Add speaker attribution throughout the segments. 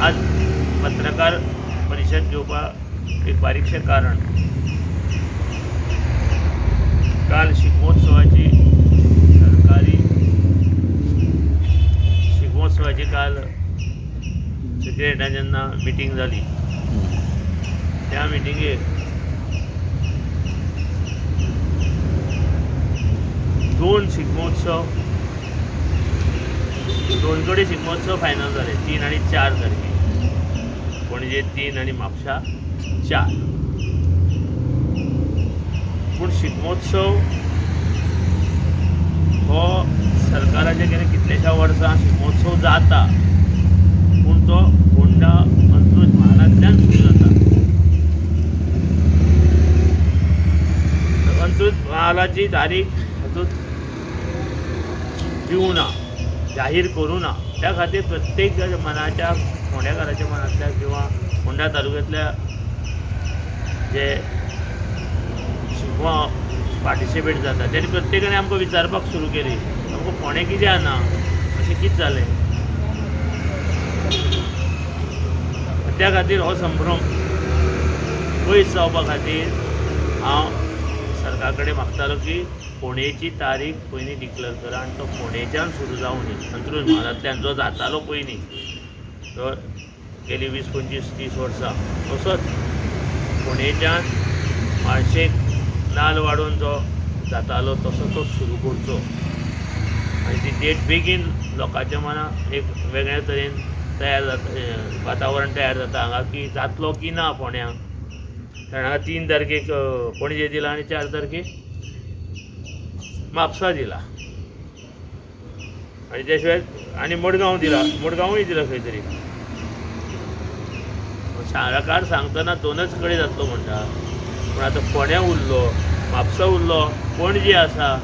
Speaker 1: आज पत्रकार परिशद घेवपाक एक बारीकशें कारण, काल शिगमोत्सवाची सरकारी शिगमोत्सवाची काल सेक्रेटरीन जेन्ना मिटींग जाली त्या मिटिंगेक दोन शिगमोत्सव, दोन कडेन शिगमोत्सव फायनल जाले, 3 आनी 4 तारखे, पणजे 3 आनी म्हापशा 4. पूण शिगमोत्सव हो सरकाराच्या गेल्या कितल्याश्या वर्सां शिगमोत्सव जाता, पूण तो होंडा अंत्रुज म्हालांतल्यान सुरू जाता. अंत्रुज म्हालाची तारीख हातूंत दिवना, जाहीर करूं ना. त्या खातीर प्रत्येक मनाच्या फोंड्याकाराच्या मनांतल्या किंवा होंडा तालुक्यांतल्या जे शिगमो पार्टिसिपेट जाता तेणी प्रत्येकाने आमकां विचारपाक सुरू केली, आमकां फोंडें कित्याक ना, अशें कितें जालें. त्या खातीर हो संभ्रम पयस जावपा खातीर हांव सरकारा कडेन मागतालो की फोंडेची तारीख पयलीं डिक्लेर करा आनी तो फोंडेच्यान सुरू जावं न्ही, अंत्रुज म्हालांतल्यान जो जातालो पयलीं तो गेली 20, 25, 30 वर्सां तसोच फोंडेच्यान माळशेक नाल वाडोवन जो जातालो तसो तो सुरू करचो आनी ती डेट बेगीन लोकांच्या मनाक एक वेगळे तरेन तयार जाता, वातावरण तयार जाता हांगा की जातलो की ना फोंड्यां. कारण हांगा 3 तारखेक पणजे दिला आनी 4 तारखेक म्हापसा दिला आनी त्या शिवाय आनी मडगांव दिला, मडगांवूय दिला खंय तरी. सरकार सांगतना 2च कडेन जातलो म्हणटा, पूण आतां फोंड्यां उरलो, म्हापसा उरलो, पणजे आसा.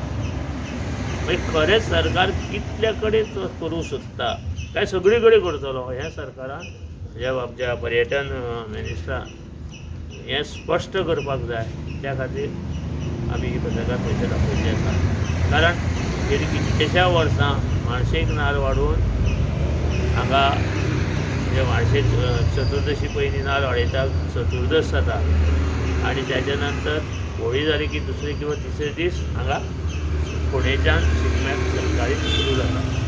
Speaker 1: मागीर खरेंच सरकार कितल्या कडेन करूंक सोदता काय सगळी कडेन करतलो हें सरकारान ह्या आमच्या पर्यटन मिनिस्टरान हें स्पश्ट करपाक जाय. त्या खातीर आमी ही पत्रकार परिशद आपयल्ली आसा. कारण गेली कितल्याश्या वर्सां माळशेक नाल वाडोवन हांगा म्हणजे माळशे चतुर्दशी पयलीं नाल वाडयता, चतुर्दश जाता आनी ताच्या नंतर होळी जाली की दुसरे किंवा तिसरे दीस हांगा फोंडेच्यान शिगम्याक सरकारी सुरू जाता.